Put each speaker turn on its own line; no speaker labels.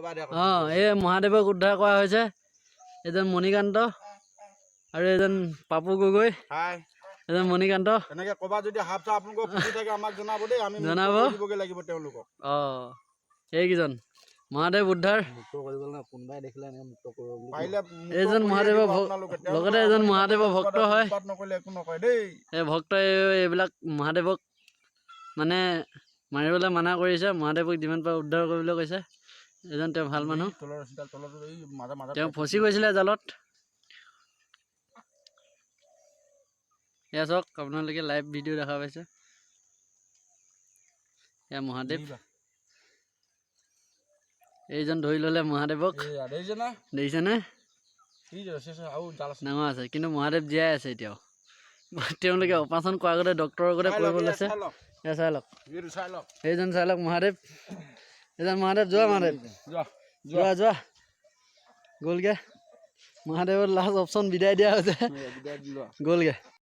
অঁ, এই মহাদেৱক উদ্ধাৰ কৰা হৈছে। এজন মণিকান্ত আৰু এজন পাপু গগৈ।
হাই।
এজন মণিকান্ত।
এনেকে ক'ৰবাত যদি সাপ চাপ আপোনালোকৰ ফুটি থাকে, আমাক জনাব দেই, আমি মুক্ত
জনাব।
কৰি দিবগৈ লাগিব তেওঁলোকক।
অঁ, সেইকেইজন মহাদেৱ উদ্ধাৰ।
মুক্ত কৰিবলৈ নহয়, কোনোবাই দেখিলে এনেকে মুক্ত কৰিব বুলি।
পাৰিলে মুক্ত
এইজন
কৰিয়ে
মহাদেৱৰ
দিব আপোনালোকে।
লগতে এজন মহাদেৱৰ ভক্ত হয়।
উৎপাত নকৰিলে একো নকয় দেই।
এই ভক্তই এইবিলাক মহাদেৱক মানে মাৰিবলৈ মানা কৰিছে। মহাদেৱক যিমান পাৰে উদ্ধাৰ কৰিবলৈ কৈছে। এজন তেওঁ ভাল মানুহ।
তলৰ ৰছীডাল তলত, এই মাজে মাজে।
তেওঁ ফচি গৈছিলে জালত। এয়া চাওক, আপোনালোকে লাইভ ভিডিঅ' দেখা পাইছে। এয়া মহাদেৱ। এইজন ধৰি ল'লে মহাদেৱক।
এইয়া দেখিছে না?
দেখিছেনে?
কি ৰছী আছে আৰু জাল আছে।
ডাঙৰ আছে, কিন্তু মহাদেৱ জীয়াই আছে এতিয়াও। তেওঁলোকে অপাৰেশ্যন কৰাৰ আগতে ডক্টৰৰ আগতে
চাই লওক,
কৰিব
এয়া
লৈছে।
চাই লওক।
এয়া চাই লওক।
এইটো চাই লওক।
এইজন চাই লওক মহাদেৱ, এইজন মহাদেৱ। যোৱা মহাদেৱ।
যোৱা।
যোৱা যোৱা, গ'লগে। মহাদেৱৰ লাষ্ট অপশ্যন বিদায় দিয়া হৈছে।
বিদায় দিলো আৰু।
গ'লগে।